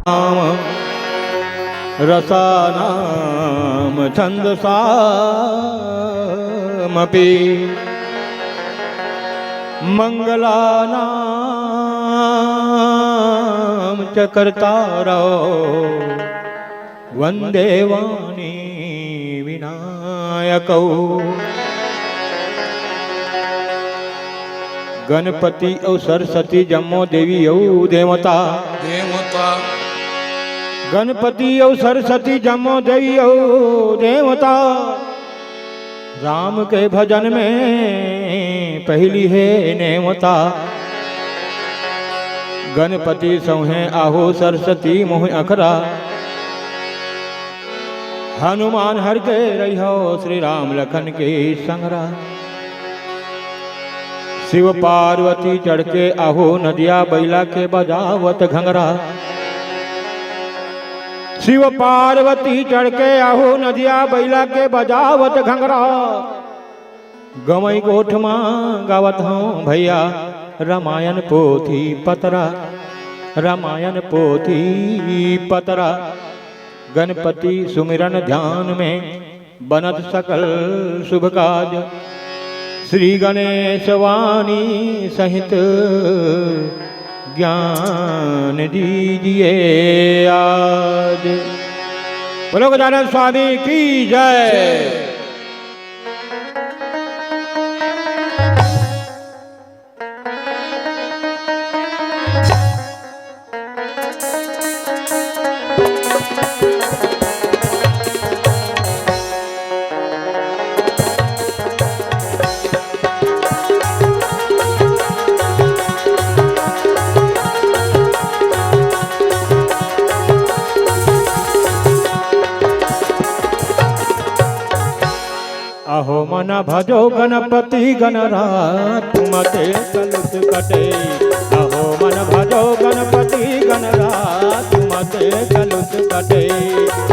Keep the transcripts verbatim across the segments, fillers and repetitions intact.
नाम रसानां छन्दसामपि। मङ्गलानां च कर्तारौ वन्दे वाणी विनायकौ। गणपति अउ सरस्वती जम्मो देवी अउ देवता। देवता। गणपति अउ सरस्वती जम्मो देवी अउ देवता। राम के भजन में पहिली हे नेवता। गणपति सौंहे आहो सरस्वती मोह अखरा। हनुमान हर के रहिहो श्री राम लखन के संगरा। शिव पार्वती चढ़ के आहो नदिया बइला के बजावत घंगरा। शिव पार्वती चढ़ के आहो नदिया बइला के बजावत घंगरा। गंवई गोठ म गावत हौं भइया रमायन पोथी पतरा, रमायन पोथी पतरा। गणपति सुमिरन ध्यान में बनत सकल शुभ काज। श्री गणेश वाणी सहित ज्ञान दीजिए आज। बोलो गजानन स्वामी की जय। अहो मन भजो गणपति गणराज, तुमते कलुष कटे। अहो मन भजो गणपति गणराज, तुमते कलुष कटे।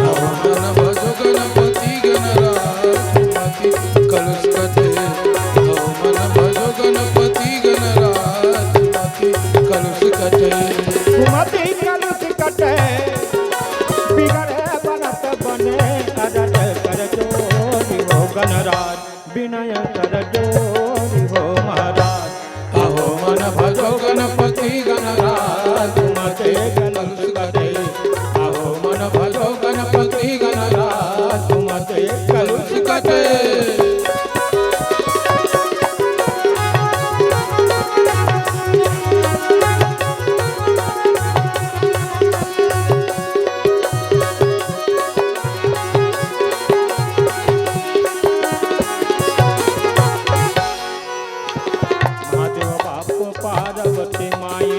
अहो मन भजो गणपति गणराज, तुमते कलुष कटे। अहो मन भजो गणपति गणराज, तुमते कलुष कटे। तुमते कलुष कटे। बिगड़े बनत बने अरज कर जोरि हो गणराज, बिनय कर जोरि हो महाराज। अहो मन भजो गणपति गणराज, तुमते कलुष कटे। अहो मन भजो गणपति गणराज, तुमते कलुष कटे। महादेव बाप पार्वती माई,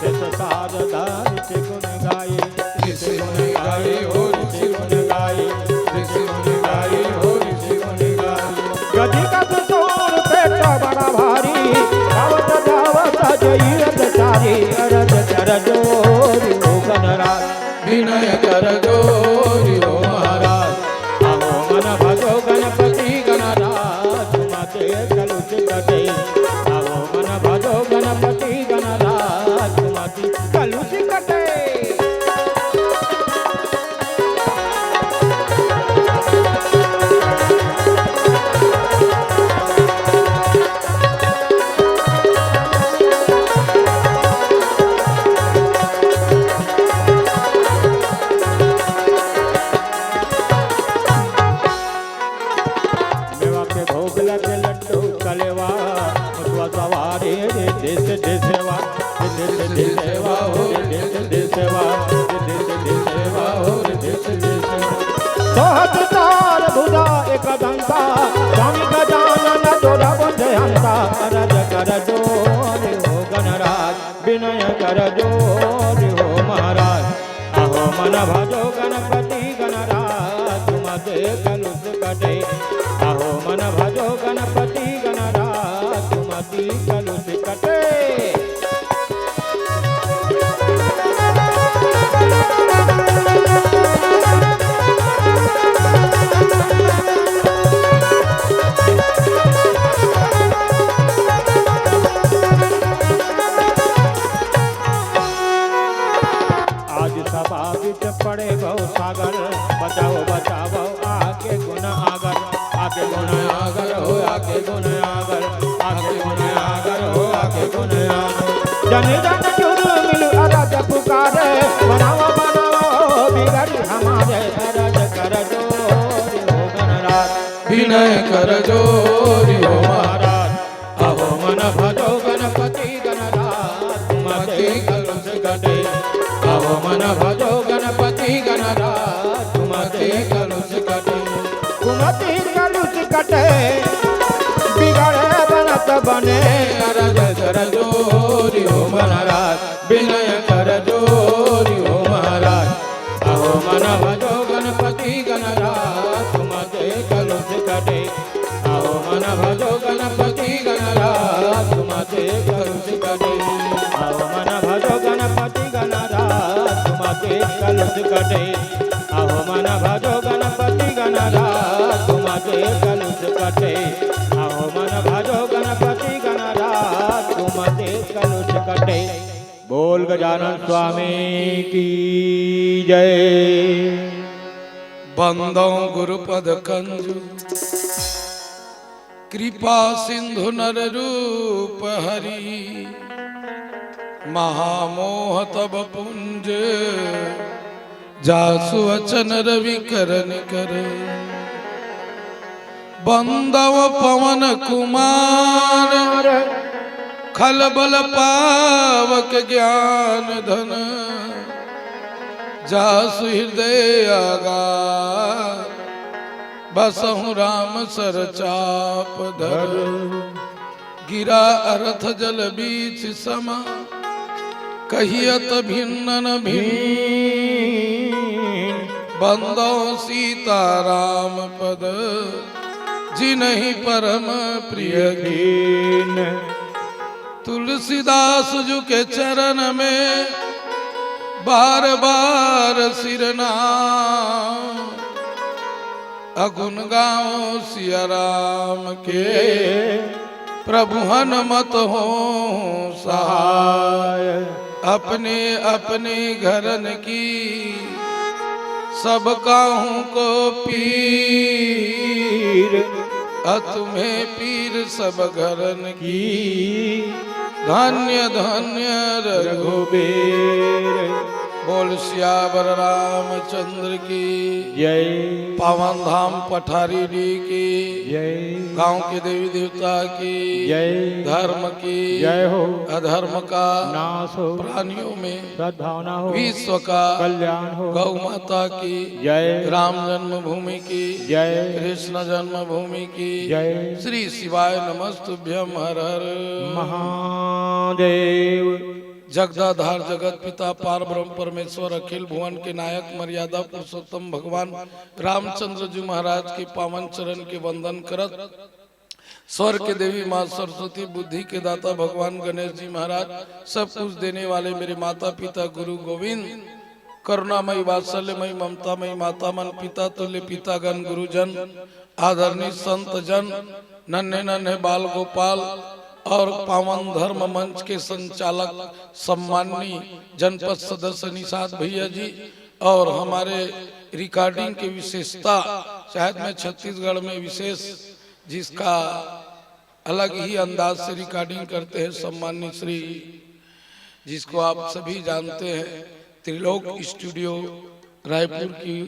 जस शारदा ऋषि गुण गाई। ऋषि मुनि गाई हो, ऋषि मुनि गाई, ऋषि मुनि गाई हो, ऋषि मुनि गाई। गज गज शोर पेट बड़ा भारी, धावत धावत जई रथ चारी, अरज कर जोरि हो गणराज। विनय कर जोरि हो महाराज। अहो मन भजो गणपति गणराज, तुमते कलुष कटे। अहो मन भजो गणपति गणराज, तुमते कलुष कटे। मेवा के भोग लगे लड्डू कलेवा, मुसवा सवारी रे देश देशवा, रे देश देशवा हो, रे देश देशवा, रे देश देशवा हो, रे देश देशवा। सोहत चार भुजा एक दंता, स्वामी गजानन तोरा बुझे हंता। अरज कर जोरि हो गणराज, विनय कर जोरि हो महाराज। अहो मन भजो गणपति गणराज, तुमते कलुष कटे। अहो मन भजो गणपति गणराज, तुमते कलुष कटे। आज सभा जन जन जुर्मिल अरज पुकारे, बनावा बनावा ओ बिगड़ी हमारे, अरज कर जोरी हो गणराज। विनय कर जोरी हो महाराज। अहो मन भजो गणपति गणराज, मते कलुष कटे। अहो मन भजो गणपति गणराज, मते कलुष कटे। कुमति कलुष कटे, बिगड़े बनत बने। अरज कर जोरी हो महाराज, विनय कर जोरी हो महाराज। अहो मन भजो गणपति गणराज, मते कलुष कटे। अहो मन भजो गणपति गणराज, मते कलुष कटे। अहो मन भजो गणपति गणराज, मते कलुष कटे। अहो मन भजो गणपति गणराज, मते कलुष कटे। अहो मन भजो गणपति गणराज, मते कलुष कटे। बोल गजानन स्वामी की जय। बंदौं गुरुपद कंजु कृपा सिंधु नर रूप हरि। महामोह तब पुंज जासु वचन रवि करन कर। बंदव पवन कुमार खलबल पावक ज्ञान धन। जासु हृदय आगार बसहु राम सर चाप धर। गिरा अरथ जल बीच समा कहियत भिन्न न भिन्न। बंदौं सीताराम पद जिनहि परम प्रिय कीन। तुलसीदास जु के चरण में बार बार सिरनाम। अगुन गावों सिया राम के प्रभु हनुमत हों सहाय। अपने अपने घरन की सब काहू को पीर। अ तुम्हें पीर सब घरन की धन्य धन्य रघुबीर। बोल सियावर रामचंद्र की जय। पावन धाम पठारी डी की जय। गांव के देवी देवता की जय। धर्म की जय हो। अधर्म का नाश हो। प्राणियों में सद्भावना हो। विश्व का कल्याण हो। गौ माता की जय। राम जन्मभूमि की जय। कृष्ण जन्मभूमि की जय। श्री शिवाय नमस्तुभ्यं हर हर महादेव। जगदाधार जगत पिता पार ब्रह्म परमेश्वर अखिल भुवन के नायक मर्यादा पुरुषोत्तम भगवान रामचंद्र जी महाराज के पावन चरण के वंदन करत स्वर के देवी माँ सरस्वती, बुद्धि के दाता भगवान गणेश जी महाराज, सब कुछ देने वाले मेरे माता पिता गुरु गोविंद, करुणामयी वात्सल्यमयी ममतामयी माता मन, पिता तुल्य पितागण गुरुजन, आदरणीय संत जन, नन्हे नन्हे बाल गोपाल और पावन धर्म मंच के संचालक सम्माननीय जनपद सदस्य निषाद भैया जी और हमारे रिकॉर्डिंग की विशेषता, शायद मैं छत्तीसगढ़ में विशेष जिसका अलग ही अंदाज से रिकॉर्डिंग करते हैं सम्माननीय श्री, जिसको आप सभी जानते हैं, त्रिलोक स्टूडियो रायपुर की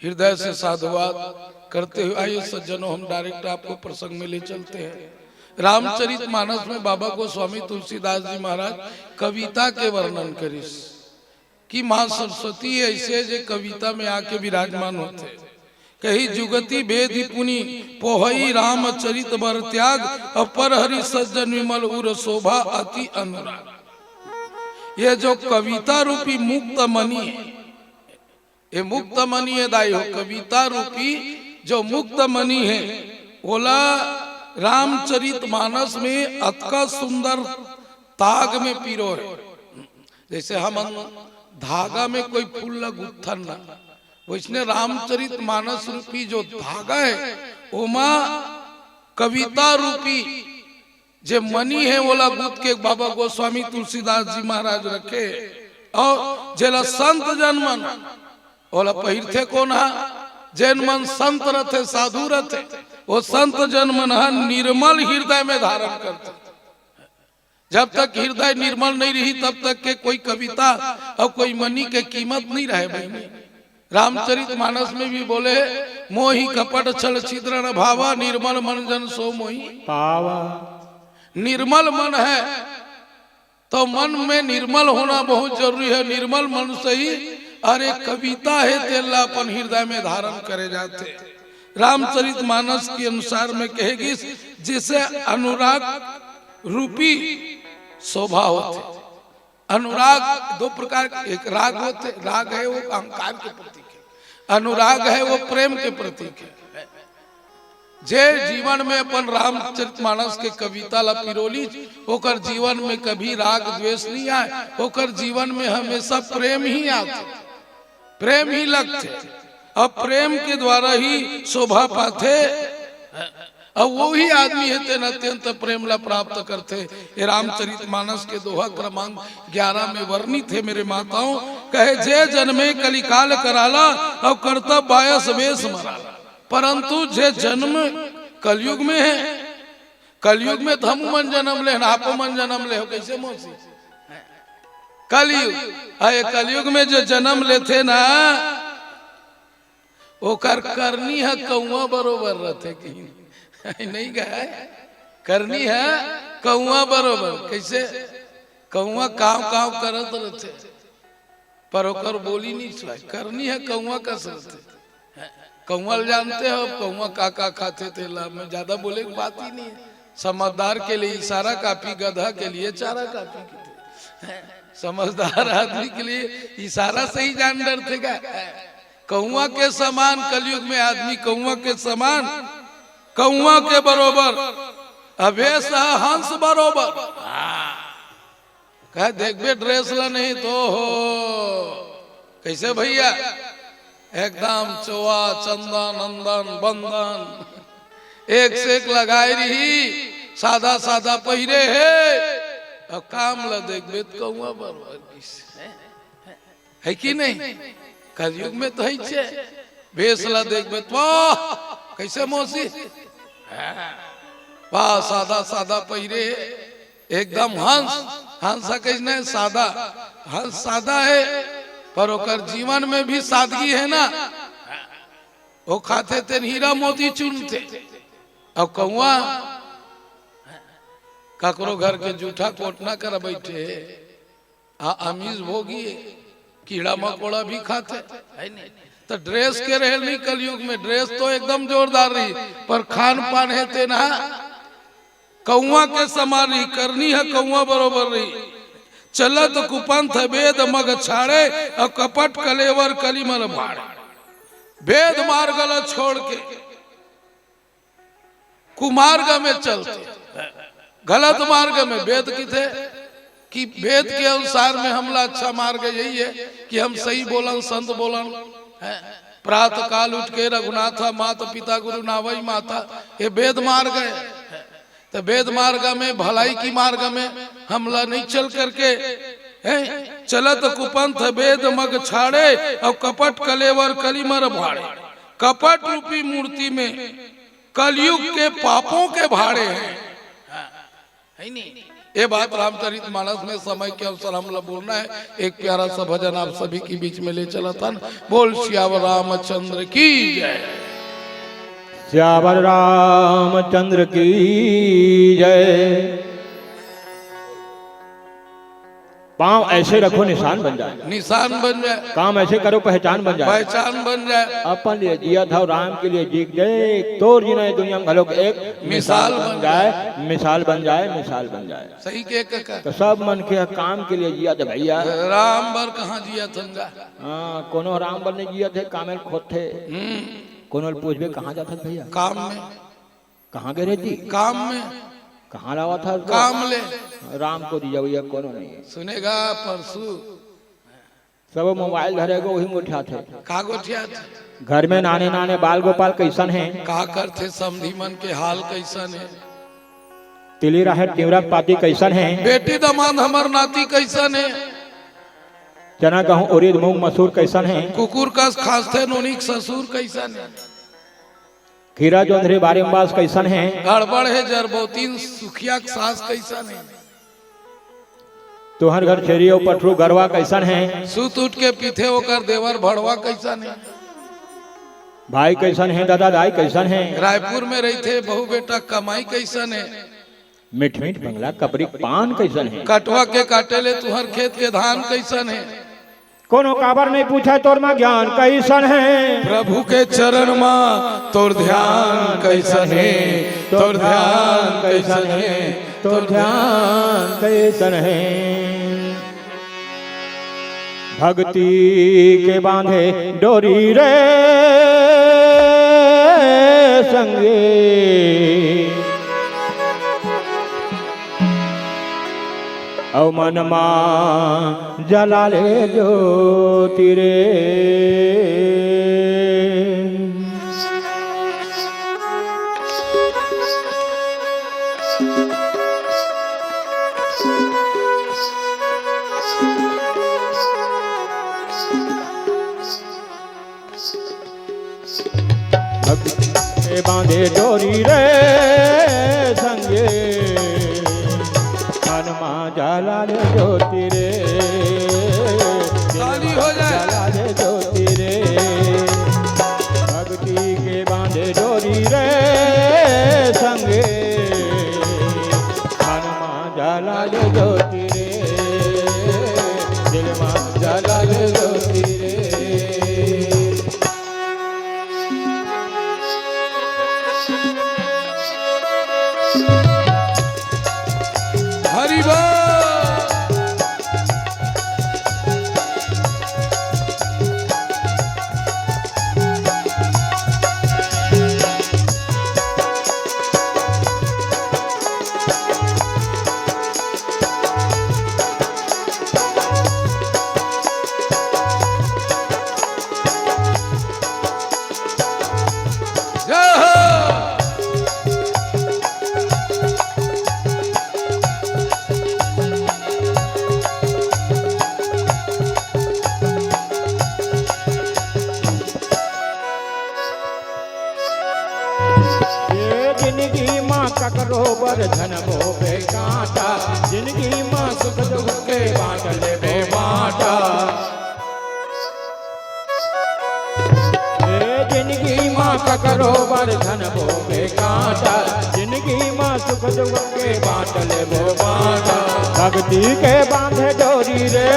हृदय से साधुवाद करते हुए, आइए सज्जनों, हम डायरेक्ट आपको प्रसंग में ले चलते हैं। रामचरित मानस में बाबा गोस्वामी तुलसीदास जी महाराज कविता के वर्णन करिस कि माँ सरस्वती ऐसे जे कविता में आके विराजमान होते। कही जुगति भेदि पुनि पोहई रामचरित बर त्याग, अपर हरि सज्जन विमल उर शोभा अति अनुराग। ये जो कविता रूपी मुक्त मणि है, ये मुक्त मणि है दाई हो, कविता रूपी जो मुक्त मणि है, ओला रामचरित मानस में अतका सुंदर ताग में पिरो है। जैसे हमन धागा में कोई फूल ला गुत्थन ना, वैसने रामचरित मानस रूपी जो धागा है, ओमा कविता रूपी जे मणि है, ओला गुथ के बाबा गोस्वामी तुलसीदास जी महाराज रखे। और जेला संत जन मन ओला पहिरथे कोन हा? जेन मन संत रथे, साधु रथे, वो संत जन मन ह निर्मल हृदय में धारण करथे। जब तक हृदय निर्मल नहीं रही, तब तक के कोई कविता और कोई मनी के कीमत नहीं रहे बहिनी। रामचरित मानस में भी बोले, मोहि कपट छल छिद्र न भावा, निर्मल मन जन सो मोहि पावा। निर्मल मन है, तो मन में निर्मल होना बहुत जरूरी है। निर्मल मन से ही अरे कविता है, तेला अपन हृदय में धारण करे जाते। रामचरित मानस के अनुसार में कहेगी, जिसे अनुराग रूपी शोभा होते। अनुराग दो प्रकार के, एक राग होते, राग है वो अहंकार के प्रतीक है, अनुराग है वो प्रेम के प्रतीक है। जे जीवन में अपन रामचरित मानस के कविता ला पिरोली, ओकर जीवन में कभी राग द्वेष नहीं आए, ओकर जीवन में हमेशा प्रेम ही आते, प्रेम ही लगते। अब प्रेम के द्वारा ही शोभा पाथे। अब वही आदमी हे तेन अत्यंत प्रेम ला प्राप्त करथे। ये रामचरित मानस के दोहा क्रमांक ग्यारह में वर्णित है मेरे माताओं। कहे, जे जन्मे कलिकाल कराला, अब करतब बायस बेस मराला। परंतु जे जन्म कलयुग में है, कलयुग में तो हमू मन जन्म ले हन, आपो मन जन्म ले हो, कैसे मौसी? कलयुग, अरे कलयुग में जो जन्म लेथे ना, ओकर करनी ह कौआ बरोबर रथे कि नहीं गा? करनी ह कौआ बरोबर। कैसे? कौआ काव काव करत रथे, पर ओकर बोली नहीं सुनाई। करनी ह कौआ कस रथे। कौआ ल जानते हो, कौआ का का खाथे तेला? मैं ज्यादा बोले की बात ही नहीं है। समझदार के लिए इशारा काफी, गधा के लिए चारा काफी। समझदार आदमी के लिए इशारा से ही जान डरथे गा। कौआ के समान कलयुग में आदमी, कौआ के समान, कौआ के बरोबर, अबे सह हंस बरोबर। कह देखबे ड्रेस ला नहीं तो हो। कैसे भैया? एकदम चोआ, चंदन, अंदन, बंदन, एक से एक लगाए रही, सादा सादा पहिरे हे। अब काम ला देखबे त कौआ बरोबर किस। है कि नहीं? कलयुग में तो है छे। भेष ला देखबे त वाह, कैसे मौसी? वाह, सादा सादा पहिरे हे, एकदम हंस। हंस कैसने? सादा। हंस सादा है, पर ओकर जीवन में भी सादगी है ना। वो खाथे तेन हीरा मोती चुनथे। अब कौआ ककरो घर के जूठा कोटना कर बैठे, आ आमिष भोगी, कीड़ा मकोड़ा भी खाथे, है नहीं? तो ड्रेस के रहे नहीं कलयुग में, ड्रेस तो एकदम जोरदार रही, पर खान पान है तेना कौआ के समान रही, करनी ह कौआ बरोबर रही। चलत कुपंथ वेद मग छाड़े, अउ कपट कलेवर कलिमल भाड़े। वेद मार्ग ल छोड़ के कुमार्ग में चलथे, गलत मार्ग में। वेद किथे कि वेद के अनुसार में हमला अच्छा मार्ग यही है कि हम सही बोलन, संत बोलन, हैं? प्रातः काल उठ के रघुनाथा मात पिता गुरु नावई माता, ये वेद मार्ग है। तो वेद मार्ग में, भलाई की मार्ग में हमला नहीं चल करके, हैं? चलत कुपंथ वेद मग छाड़े, अउ कपट कलेवर कलिमल भाड़े। कपट रूपी मूर्ति में कलयुग के पापों के भाड़े हैं। है नहीं? ये बात रामचरित मानस में समय के अनुसार हमला बोलना है। एक प्यारा सा भजन आप सभी के बीच में ले चलत हन। बोल सियावर रामचंद्र की जय। सियावर रामचंद्र की जय। पाँव ऐसे रखो, निशान बन जाए। निशान बन जाए। काम ऐसे करो, पहचान बन जाए। पहचान बन जाए। अपन लिए जियत हव, राम के लिए जी के दे, तोर जीना ये दुनिया में घलोक एक मिसाल बन जाए, मिसाल बन जाए, मिसाल बन जाए। सही के काका। तो सब मन के काम के लिए जियत हे भैया। राम बर कहाँ जियत हन गा? हाँ, कोनो राम बर नहीं जियत हे, कामे ल खोदथे। हम्म। कोनो ल पूछबे, कहाँ जात हस भैया? काम में। कहाँ गए रहे जी? काम में। कहाँ लावत हस? काम ले। राम कोती जवइया कोनो नहीं। सुने गा परसू। सब मोबाइल धरे गो, वही गोठियाथे। का गोठियाथे? घर में नाने नाने बाल गोपाल कैसन हे? का करथे समधी मन के हाल कैसन हे? तिली राहेर तिंवरा के पाती कैसन हे? बेटी दमांद हमर नाती कैसन हे? चना गहूं उरिद मूंग मसूर कैसन हे? कुकुर कस खांसथे नोनी के ससुर कैसन हे? खीरा जोंधरी बारी म बास कैसन हे? गड़बड़ हे जरबोतिन सुखिया के सास कैसन हे? तुहर घर छेरी अउ पठरू गरवा कइसन हे? सुत उठ के पीथे ओकर देवर भड़वा कइसन हे? भाई कइसन हे? दादा दाई कइसन हे? रायपुर में रहिथे, बहू बेटा कमाई कइसन हे? मीठ मीठ बंगला कपरी पान कइसन हे? कटवा के काटे ले तुहर खेत के धान कइसन हे? कोनो काबर नइ पूछय तोर मा ज्ञान कइसन हे? प्रभु के चरण मा तोर ध्यान कइसन हे? तोर ध्यान कइसन हे? तोर ध्यान कइसन हे? भक्ति के बांधे डोरी रे संगी, अउ मन मा जला ले ज्योति रे। भक्ति के बांधे डोरी रे संगे, मन मा जला ले ज्योति रे। ताली हो जाए। जला ले ज्योति रे। भक्ति के बांधे डोरी रे संगे, मन मा जला ले ज्योति रे। दिल मा जला ले ज्योति रे। हरि बोल। जय हो। ये जिंदगी मा ककरो बर झन बोबे कांटा, जिंदगी मा सुख दुख के बांट लेबे बांटा। ए जिंदगी मा ककरो बर झन बोबे कांटा, जिंदगी मा सुख दुख के बांट लेबो बांटा। भक्ति के बांधे डोरी रे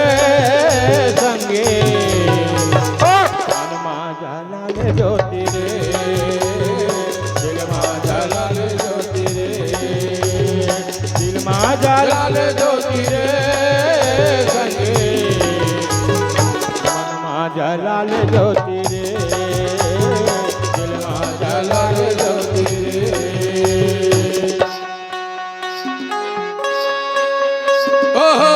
संगे, ओ! मन मा जला ले ज्योति रे, दिल मा जला ले ज्योति रे। दिल मा जला ले ज्योति रे संगे, मन मा जला ले ज्योति रे, दिल मा जला ले ज्योति रे। ओहो।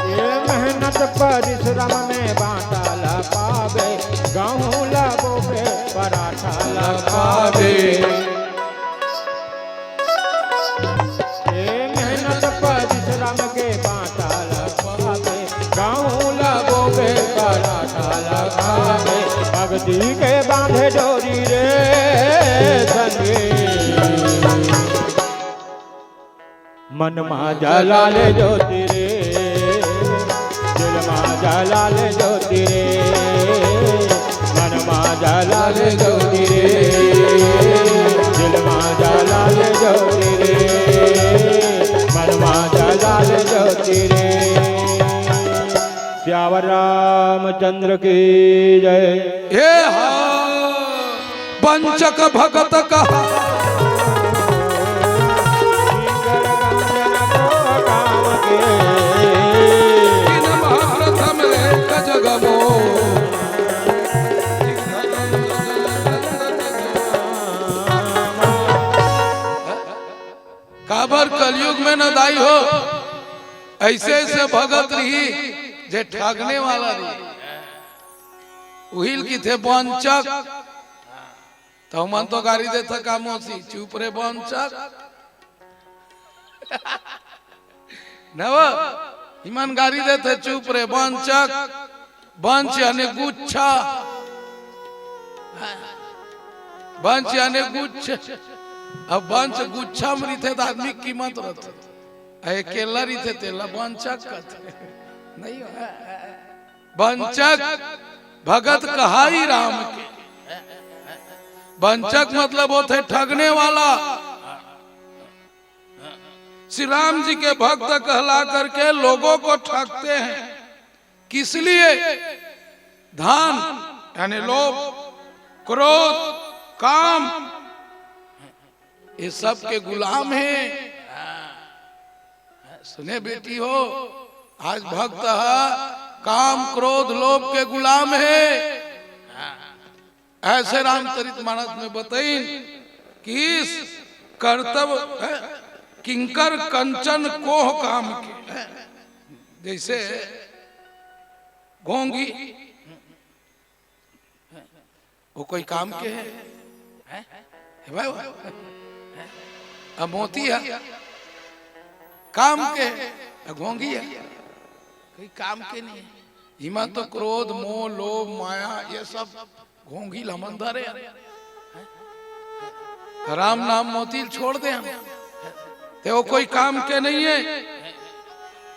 ये मेहनत परिश्रम में बांटा ला पावे, गहूं ला बोबे पराठा ला पावे। ये मेहनत परिश्रम के बांटा ला पावे, गहूं ला बोबे पराठा ला पावे। भक्ति के बांधे डोरी रे संगे, मन मा जला ले ज्योति रे, दिल मा जला ले ज्योति रे। मन मा जला ले ज्योति रे, दिल मा जला ले ज्योति रे। मन मा जला ले ज्योति रे। सियावर रामचंद्र की जय। हे हा वंचक भगत कहा। महारथ में ऐसे ऐसे भगत रही जे ठगने वाला रही। उहिल किथे बंचक। तो मन तो गारी देथे का मौसी, चुप रे बंचक। न वो, इमन गारी देथे, चुप रे बंचक। बंच यानी गुच्छा। बंच यानी गुच्छ। अब बंच गुच्छा में रहिथे त आदमी कीमत रहिथे। अउ अकेला रहिथे तेला बंचक कथे। नहीं हो? बंचक भगत कहाई राम के। बंचक मतलब होथे ठगने वाला। श्री राम जी के भक्त कहला करके लोगों को ठगते हैं। किस लिए? धन यानी लोभ, क्रोध, काम, ये सब के गुलाम है। सुने बेटी हो, आज भक्त ह काम, क्रोध, लोभ के गुलाम है। ऐसे रामचरित मानस में बताइन कि इस कर्तव्य, किंकर कंचन कोह काम के, जैसे घोंघी, वो कोई काम के है? हैं? हे भाई, वो? अब मोती है, काम के है, अब घोंघी है, कोई काम के नहीं है। इमा तो क्रोध, मोह, लोभ, माया, ये सब घोंघी ल हमन धरे। राम नाम मोती ल छोड़ दे हम, ते वो कोई काम के नहीं है।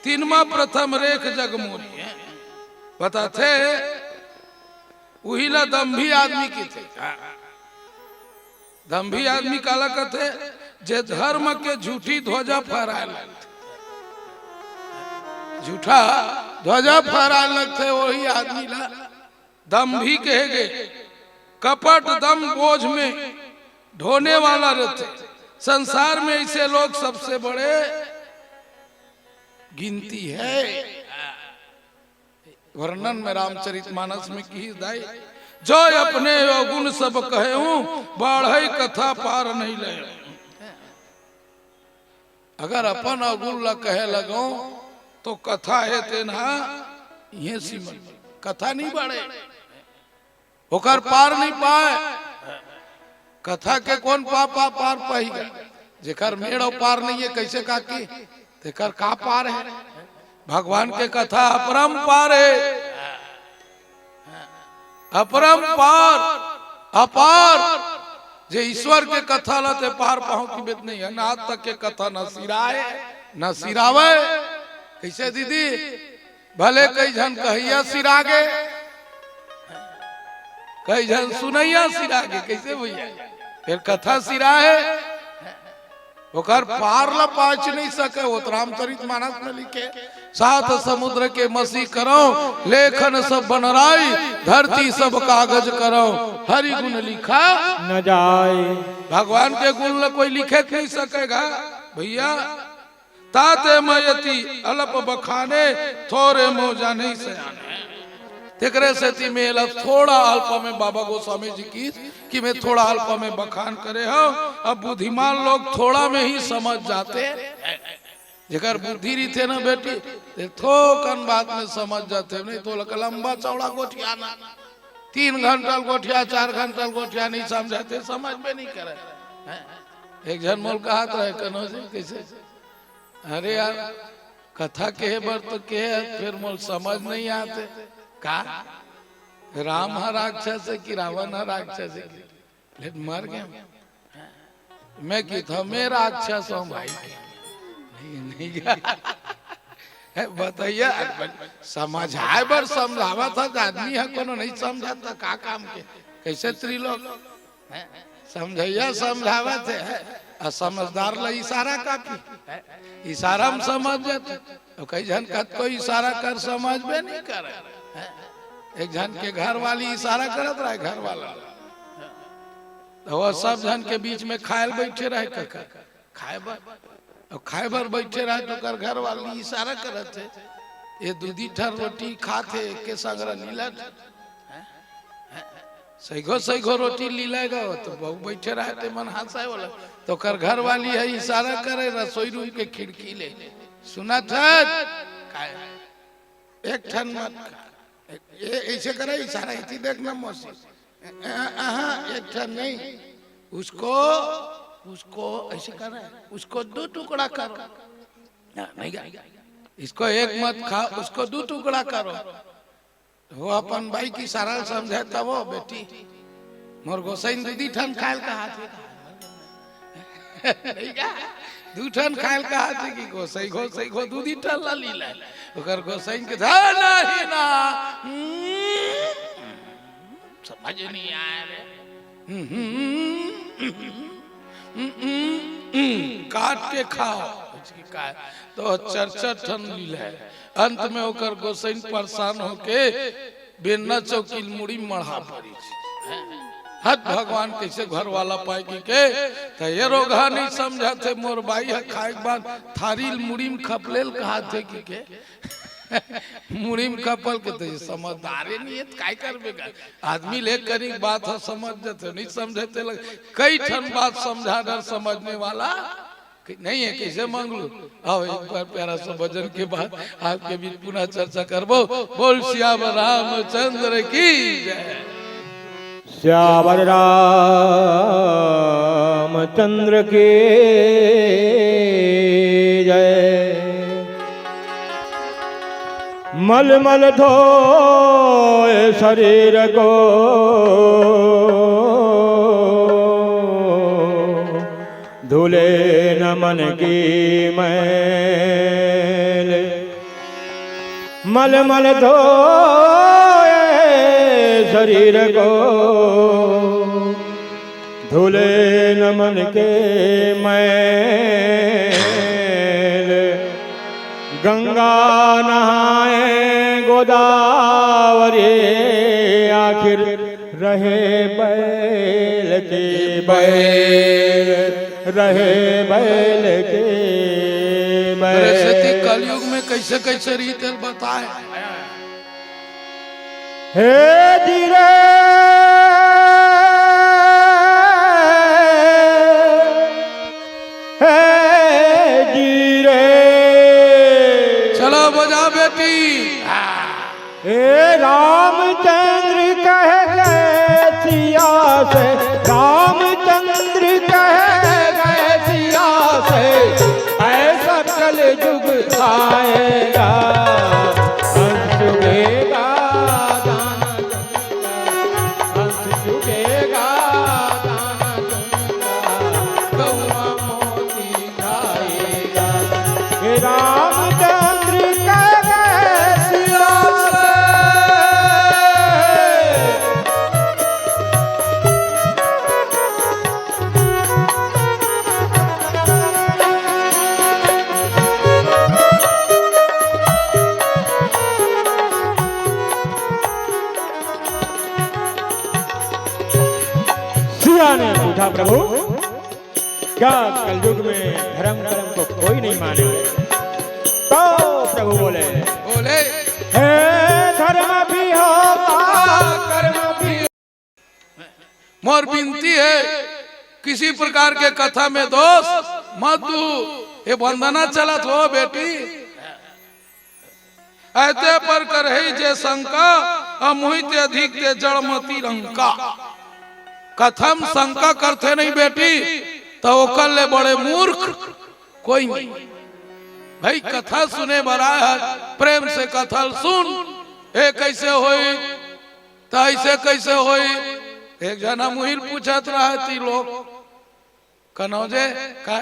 तिनमा प्रथम रेख जग मोरी। बताथे, उही ला दम्भी आदमी कथे। दम्भी आदमी काला कथे? जे धर्म के झूठी ध्वजा फहराए लगथे, झूठा ध्वजा फहराए लगथे, वही आदमी ला दम्भी कहे गे। कपट दम बोझ में ढोने वाला रहथे। संसार में ऐसे लोग सबसे बड़े गिनती है। वर्णन में रामचरित मानस में किहिस दाई, जो अपने अवगुण सब कहेहूँ, बाढ़ई कथा पार नहीं ले। अगर अपन अवगुण ला कहे लगो तो कथा हे तेन हा इहे सीमा, कथा नहीं बाढ़े, ओकर पार नहीं पाए। कथा के कोन पा, पा, पार पाही? जेकर मेड़ अउ पार नहीं है, कैसे काकी? तेकर का पार है? भगवान के कथा अपरंपार है, अपरंपार, अपार। जे ईश्वर के कथा ला ते पार पाहूं की बेत नहीं है, ना आज तक के कथा ना सिराए, ना सिरावे। कैसे दीदी? भले कई झन कहैया सिरागे, कई झन सुनैया सिरागे, कैसे भैया? फिर कथा सिराहे, ओकर पार ला पाच नहीं सके। वो तो रामचरित मानस में लिखे, सात समुद्र के मसी करौं, लेखन सब बनराई, धरती सब कागज करौं, हरि गुण लिखा न जाए। भगवान के गुण ला कोई लिखे नहीं सकेगा भैया। ताते मैं अति अल्प बखाने, थोरे मोह जाने सयाने। तेकरे सेती मैं एला थोड़ा अल्प में, बाबा गोस्वामी जी की, कि मैं थोड़ा अल्प में बखान करे हूँ। अब बुद्धिमान लोग थोड़ा में ही समझ जाते। जेकर बुद्धि रहिथे ना बेटी, ते थोकन बात में समझ जाते, नहीं तो ओला लंबा चौड़ा गोठियाना, तीन घंटा गोठिया, चार घंटा गोठिया, नहीं समझाते, समझ में नहीं करे। हैं? एक झन मोल कहत रहे, कन्हैया जी, कैसे? अरे यार, कथा कहे बर तो कहे, फिर मोल समझ नहीं आते। का? राम ह राक्षस है कि रावण ह राक्षस है? ले मर गए। मैं किथा, मैं राक्षस हूँ भाई। नहीं, नहीं। है, बताइए, समझाए बर समझावत ह, आदमी ह कोनो नहीं समझत, त का काम के? कैसे त्रिलोक? हैं? समझैया समझावत हे, अउ समझदार ला इशारा काफी। इशारा में समझ जाथे। अउ कई झन कतको इशारा कर, समझबे नहीं करे। हैं? एक झन के घर वाली इशारा करत रहे, घर वाला। त वो सब झन के बीच में खाए ल बैठे रहे, कका। खाए बर, अउ खाए बर बैठे रहे त ओकर घर वाली इशारा करत हे, ये दू दी ठन रोटी खात हे, एके संग ल लीलत। हैं? हैं? सैगो सैगो रोटी लीलाय गा, वो तो बहू बैठे रहे ते मन हंसाय वाला। तो ओकर घर वाली ह इशारा करे रसोई रूम के खिड़की ले, "सुनत हस?" "काय?" "एक ठन मत खा।" ए, ऐसे करे इशारा, "इति देख ना मौसी।" "अ-, अ-, अहाँ, एक ठन नहीं।" "उसको, उसको," ऐसे करे, "उसको दो टुकड़ा करो।" "हाँ, नहीं गा।" "इसको एक मत खा, उसको दो टुकड़ा करो।" वो अपन बाई के इशारा ल समझे तब, "वो बेटी, मोर गोसईन दूधी ठन खायल कहाथे।" "नहीं गा, दू ठन खायल कहाथे कि गोसई, गोसई गो दूधी ठन ला लीलाय।" ओकर गोसईन के धा नहीं ना। हम्म, समझ नहीं आय रे। हम्म, हम्म, हम्म, हम्म, हम्म, काट के खाओ। तो चार चार ठन लीलाय। अंत में ओकर गोसईन परेशान होके बेन्ना चौकी ल मुड़ी मढ़ा परिस। हत भगवान, कैसे घर वाला पाय कि के, त ये रोगहा नहीं समझत हे, मोर बाई ह खाय के बाद थारी ल मुड़ी म खपले ल कहाथे कि के। मुड़ी म खपल के तो ये समझदारे नहीं हे, त काय करबे गा? आदमी ले कनी बात ह समझ जथे, नहीं समझे ते लग। कई ठन बात समझा डर समझने वाला कि नहीं है, कैसे मांग लू? आओ, एक बार प्यारा सा भजन के बाद आपके बीच पुनः चर्चा करबो। बोल सियावर रामचंद्र की जय। सियावर रामचंद्र की जय। मल मल धोए शरीर को, धुले न मन की मैल। मल मल धोए शरीर को, धुले न मन के मैल। गंगा नहाए गोदावरी, आखिर रहे बैल के बैल, रहे बैल के बैल। अरे सती, कलयुग में कैसे कैसे रीत हे बताए। हे जी रे, हे जी रे। चलो बजा बेटी। हाँ। हे रामचंद्र कह गए सिया से, रामचंद्र कह गए सिया से, ऐसा कलयुग आएगा, हंस चुभेगा दाना दूंगा, हंस चुभेगा दाना दूंगा, गौवा मोती हे रामचंद्र कह गए सिया से। सिया ने पूछा, प्रभु, क्या कलयुग में धर्म कर्म को कोई नहीं माने? तो प्रभु बोले, बोले, हे धर्म भी होता, कर्म भी। मोर विनती हे, किसी प्रकार के कथा में दोष मत दू। ये वंदना चलत हो बेटी, ऐते पर करही जे शंका, अमुहित अधिक ते जड़ मति रंका। कथा म शंका करथे नहीं बेटी, त ओकर ले बड़े मूर्ख कोई नहीं। भाई, कथा सुने बर आय हस, प्रेम से कथा ल सुन। ए कैसे होई, त ऐसे कैसे होई? एक झन अमुहिल पूछत रहय ती लोग, कनौजे का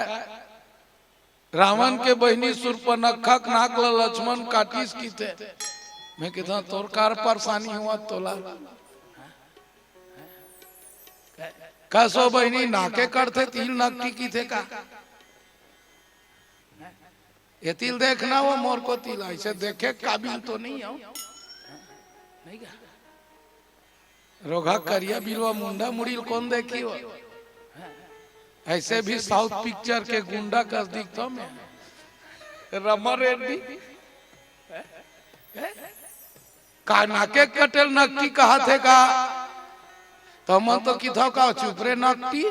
रावण के बहिनी सुर्पनखा के नाक ल लक्ष्मण काटिस किथे। मैं किथंव, तोर का परेशानी होवत तोला? कस ओ बहिनी, नाके कटथे त इही ल नकटी किथे का? एती ल देखना, वो मोर कोती ल, ऐसे देखे काबिल तो नहीं हो। नहीं का? रोगहा करिया बिलवा मुंडा मुड़ी ल कोन देखही वो? ऐसे भी South picture के गुंडा कस दिखथंव मैं। रमा रेड्डी। का नाके कटे ल नकटी कहाथे का? त मन तो किथव का, चुप रे नकटी।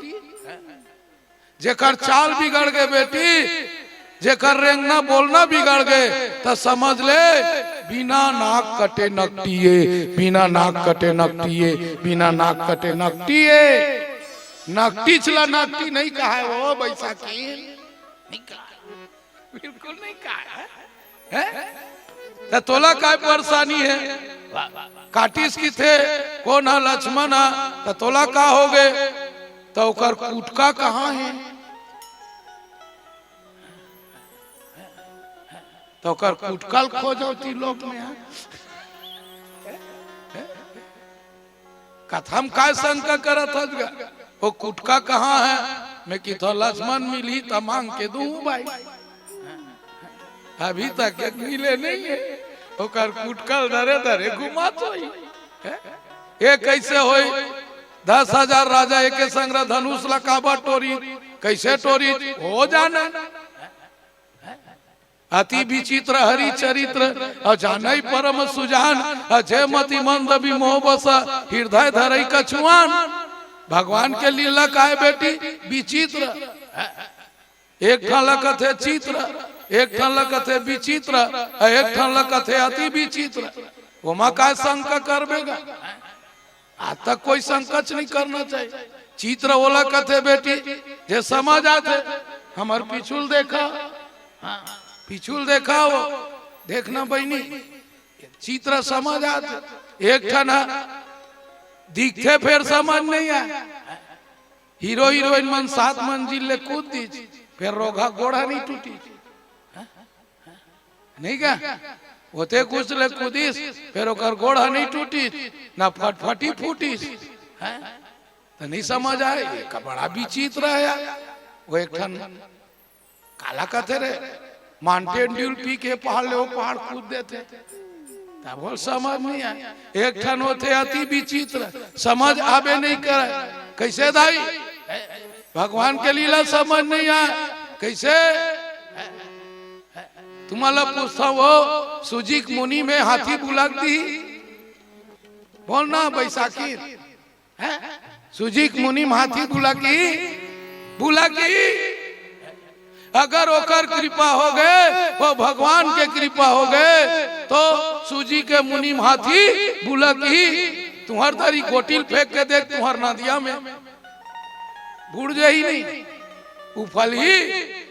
जेकर चाल बिगड़ गे बेटी, जेकर रेंगना बोलना बिगड़ गे, त समझ ले, बिना नाक कटे नकटी ए, बिना नाक कटे नकटी ए, बिना नाक कटे नकटी ए। नकटीच ला नकटी नहीं कहाय ओ बैसाखी, नहीं कहाय। बिल्कुल नहीं कहाय, हैं? त तोला काय परेशानी हे? काटिस किथे, कोन ह लक्ष्मण ह, त तोला का होगे? त ओकर कुटका कहाँ हे? त ओकर कुटका ल खोजव ती लोक में, हाँ? कथा म काय शंका करत हस गा? ओ कुटका कहाँ हे? मैं किथों लक्ष्मण मिलही त मांग के दूं भाई। अभी तक एक मिले नहीं हे। ओकर कुटका ल धरे धरे घुमात होही। हैं? ये कैसे होई? दस हजार राजा एके संग धनुष ला काबर टोरी, कैसे टोरी, हो जाने। अति विचित्र हरि चरित्र, अउ जानई परम सुजान, अउ जे मति मंद विमोह बस, हृदय धरई कछुआन। भगवान के लीला काय बेटी विचित्र। एक ठन ला कथे चित्र, एक ठन ला कथे विचित्र, अउ एक ठन ला कथे अति विचित्र। ओमा काय शंका करबे गा? आज तक कोई शंकाच नहीं करना चाहिए। चित्र ओला कथे बेटी, जे समझ आथे। हमर पीछू ल देखा, हाँ, पीछू ल देखा वो, देखना बहिनी, चित्र समझ आथे। एक ठन ह दिखथे फेर समझ नहीं आय। हीरो हीरोइन मन सात मंजिल ले कूद दिस, फेर रोगहा गोड़ ह नहीं टूटिस। नहीं का? ओते कुछ ले कूदिस, फेर ओकर गोड़ ह नहीं टूटिस, ना फटफटी फूटिस। हैं? त नहीं समझ आय, ये का बड़ा विचित्र हे यार। वो एक ठन काला कथे रे, Mountain Dew पी के पहाड़ ले वो पहाड़ कूद देथे। तब वो समझ नहीं आय। एक ठन होथे अति विचित्र, समझ आबे नहीं करे। कैसे दाई? भगवान के लीला समझ नहीं आय। कैसे? तुम्हारा पूछता वो, सुजिक मुनि में हाथी बुलक दिही? बोलना बैसाखी। हैं? सुजिक मुनि में हाथी बुलकी, बुलकी। अगर ओकर कृपा होगे, वो भगवान के कृपा होगे, तो सुजिक मुनि में हाथी बुलकी। तुहर दरी गोटिल फेंक के देख, तुहर नदिया में बूड़ जाही नहीं, उफलही,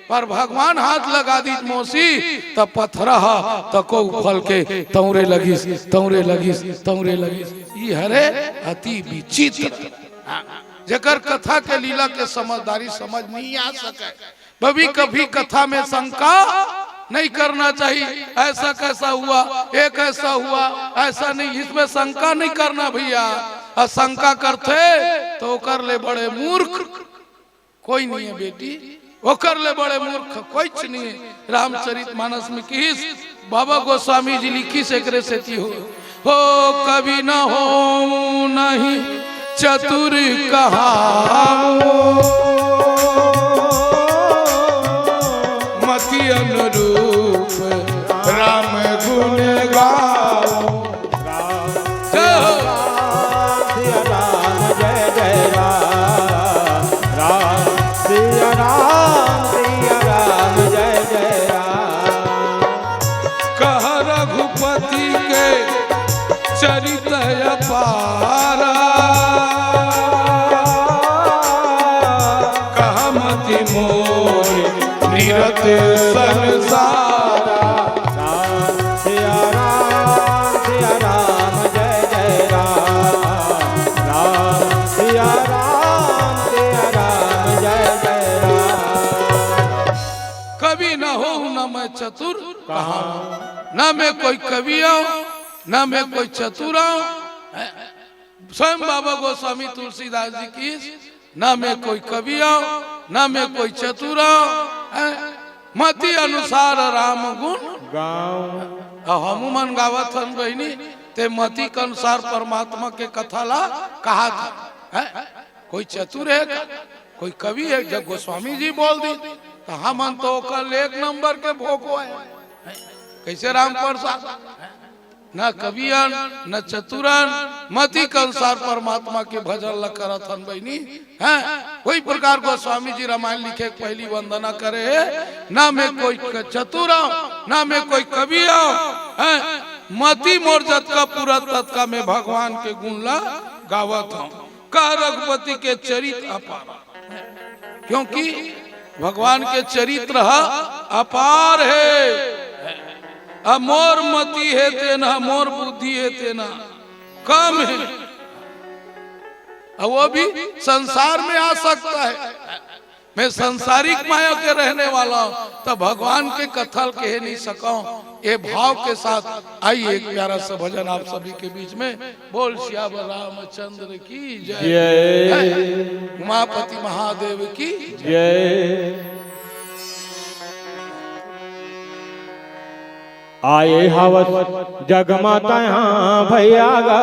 पर भगवान हाथ लगा दिस मौसी, त पथरा ह तको उफल के तौरे लगिस, तौरे लगिस, तौरे लगिस। ई हरे अति विचित्र। हाँ, जेकर कथा के लीला के समझदारी समझ नहीं आ सके, कभी कभी कथा में शंका नहीं करना चाहिए। ऐसा कैसा हुआ, ये कैसा हुआ, ऐसा नहीं, इसमें शंका नहीं करना भैया। अउ शंका करथे तो ओकर ले बड़े मूर्ख कोई नहीं है बेटी, ओकर ले बड़े मूर्ख कोईच नहीं है। रामचरित मानस में किहिस, बाबा गोस्वामी जी लिखिस एकरे सेती हो, हो कवि न हो नहीं चतुर कहाओ, मति अनुरूप राम गुण गाओ। जय हो। राम सिया राम जय जय राम, राम सिया राम सिया राम जय जय राम। कह रघुपति के चरित अपारा, कह मति मोहि निरत संसारा। राम सिया राम सिया राम जय जय राम, राम सिया राम सिया राम जय जय राम। कवि न होहु न मैं चतुर कहाओ, न मैं कोई कवि आऊं, न मैं कोई चतुर आऊं। स्वयं बाबा गोस्वामी तुलसीदास जी किहिस, ना मैं कोई कवि आऊं, ना मैं कोई चतुर आऊं, हैं? मति अनुसार राम गुण गाऊं। अउ हमू मन गावत हन बहिनी, ते मति के अनुसार परमात्मा के कथा ला कहात हन, हैं? कोई चतुर हे का? कोई कवि हे? जब गोस्वामी जी बोल दिस, त हमन तो ओकर ले एक नंबर के भोको हे। कैसे राम प्रसाद? न कवियन, न चतुरन, मति के अनुसार परमात्मा के भजन ल करत हन बहिनी। हैं, वही प्रकार गोस्वामी जी रामायण लिखे के पहली वंदना करे हे, "ना मैं कोई क-, चतुर हूँ, ना मैं कोई कवि हूँ, हैं, मति मोर जतका पूरा ततका मैं भगवान के गुण ला गावत हूँ।" कह रघुपति के चरित अपार, क्योंकि भगवान के चरित्र ह अपार हे। अब मोर मति हे तेन ह, मोर बुद्धि हे तेन ह, कम हे। अब वो भी संसार में आ सकता है। मैं संसारिक माया के रहने वाला हूँ, तो भगवान के कथा ल कहे नहीं सकूं। ये भाव के साथ आइए, एक प्यारा सा भजन आप सभी के बीच में। बोल सियावर रामचंद्र की जय। जय। उमापति महादेव की जय। आए हवस जगमतया भैया गा,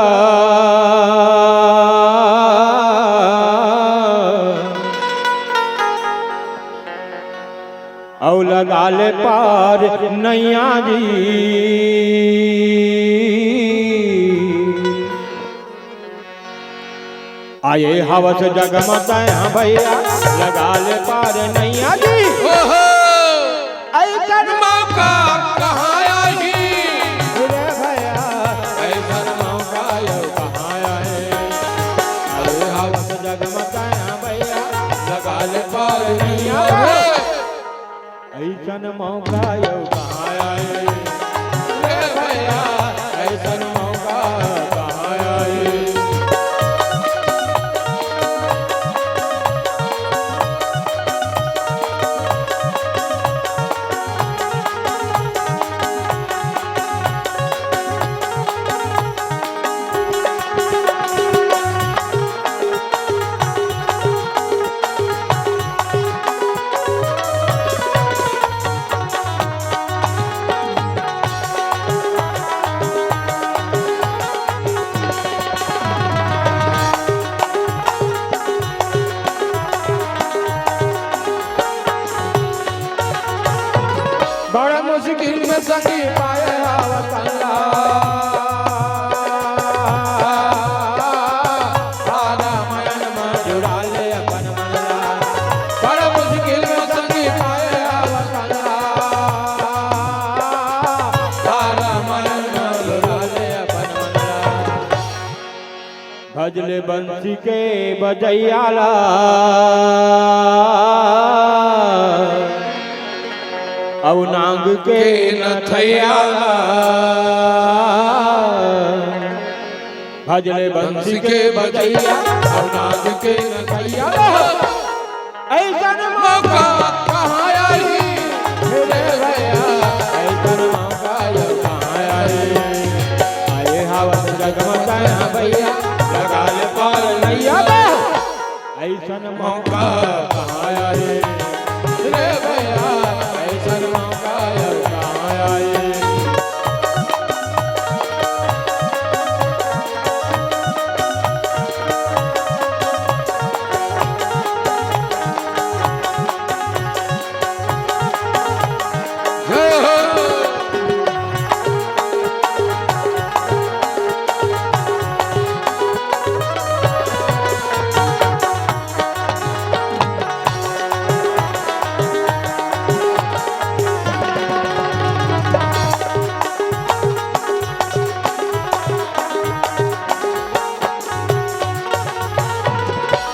अउ लगा ले पार नैया जी। आए हवस जगमतया भैया, लगा ले पार नैया जी। ओहो! अइसन मौका कहाँ आही? रे भैया, अइसन मौका अउ कहाँ आही? आए हवस जगमतया भैया, लगा ले पार नैया जी। अइसन मौका अउ कहाँ आही? रे भैया, अइसन मौका कहाँ आही? बड़ा मुश्किल में संगी पाए आवत ला। आधा मयन में जुड़ा ले अपन मन ला। बड़ा मुश्किल में संगी पाए आवत ला। आधा मयन में जुड़ा ले अपन मन ला। भजले बंसी के बजैया ला, अउ नाग के नथैया ला। भजले बंसी के बजैया, अउ नाग के नथैया ला। अइसन मौका कहाँ आही? रे भैया, अइसन मौका अउ कहाँ आही? आए हवस जगमतया भैया, लगा ले पार नैया बा। अइसन मौका कहाँ आही? रे भैया, अइसन मौका अउ कहाँ आही?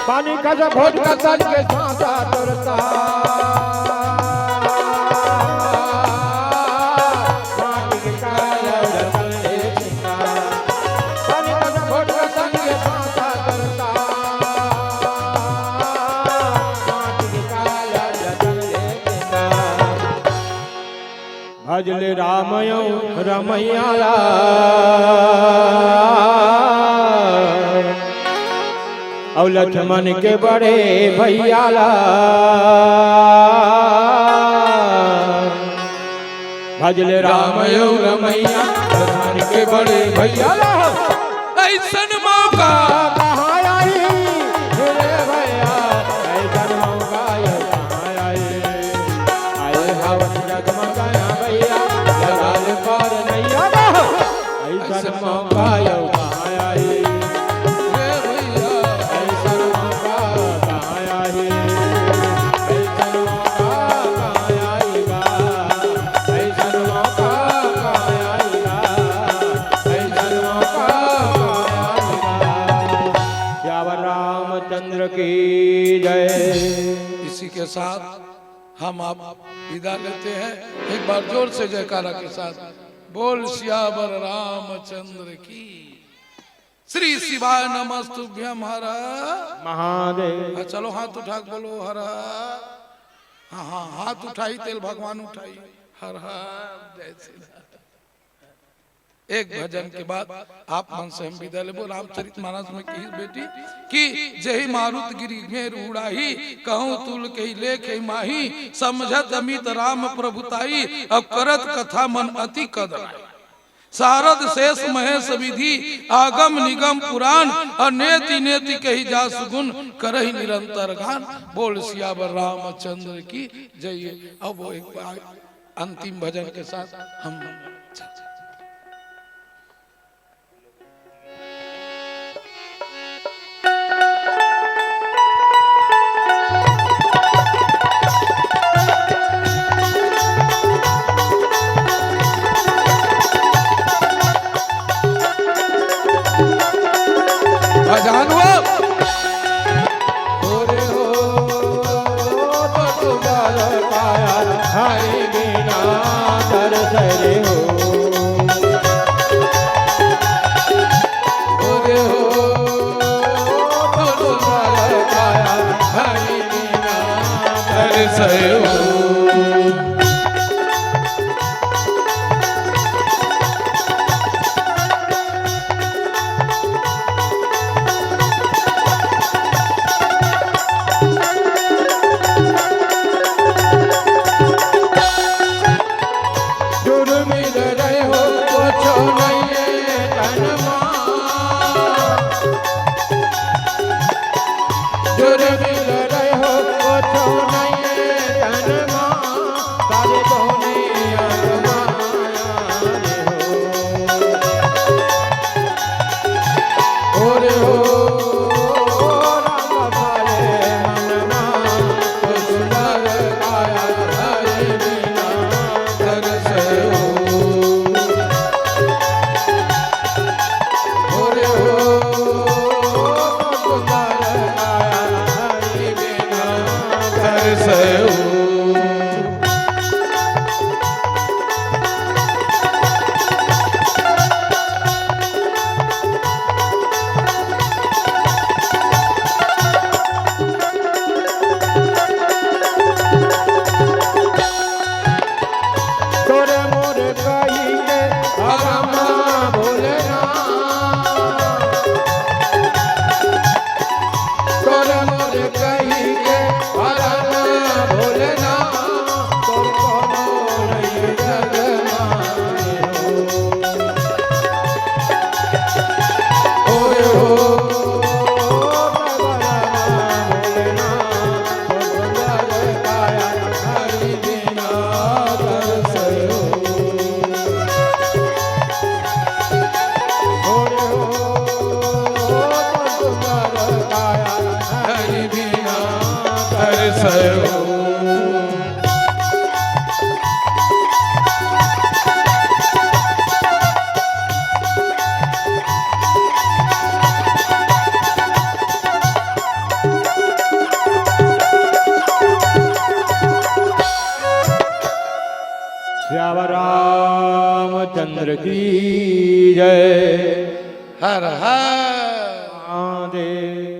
पानी का जब घोट का तन के सांसा तुरता। माटी के काया जतन ले चिंता। पानी का जब घोट का तन के सांसा तुरता। माटी के काया जतन ले चिंता। भजले राम अउ रमैया ला, अउ लक्ष्मण के बड़े भैया ला। भजले राम अउ रमैया, लक्ष्मण के बड़े भैया ला। अइसन मौका कहाँ आही? रे भैया, अइसन मौका अउ कहाँ आही? आए हवस जगमतया भैया, लगा ले पार नैया बा। मौका अउ कहाँ आही? ए भैया, अइसन मौका कहाँ आही? अइसन मौका कहाँ आही गा? अइसन मौका कहाँ आही गा? अइसन मौका कहाँ आही गा? सियावर रामचंद्र की जय। इसी के साथ हम आप विदा लेते हैं। एक बार जोर से जयकारा के साथ, बोल सियावर रामचंद्र की। श्री शिवाय नमस्तुभ्यम हर। महादेव। हाँ, चलो हाथ उठा के बोलो हर। हाँ, हाँ, हाथ उठाई तेल भगवान उठाई। हर हर जय श्री राम। एक भजन के बाद आप मन से हम विदा लेबो। रामचरित मानस में कही बेटी कि जेहि मारुत गिरि मेरु उड़ाही, कहूँ तुल केहि लेखे माही, समझत अमित राम प्रभुताई, अब करत कथा मन अति कदनाई। सारद शेष महेश विधि, आगम निगम पुराण, और नेति नेति कहि जासु गुण, करहि निरंतर गान। बोल सियावर रामचंद्र की जय। अब वो एक बार अंतिम भजन के साथ हम भजन हो। हरि बिना तरसरे हो। श्याम रामचंद्र की जय। हर हर महादेव।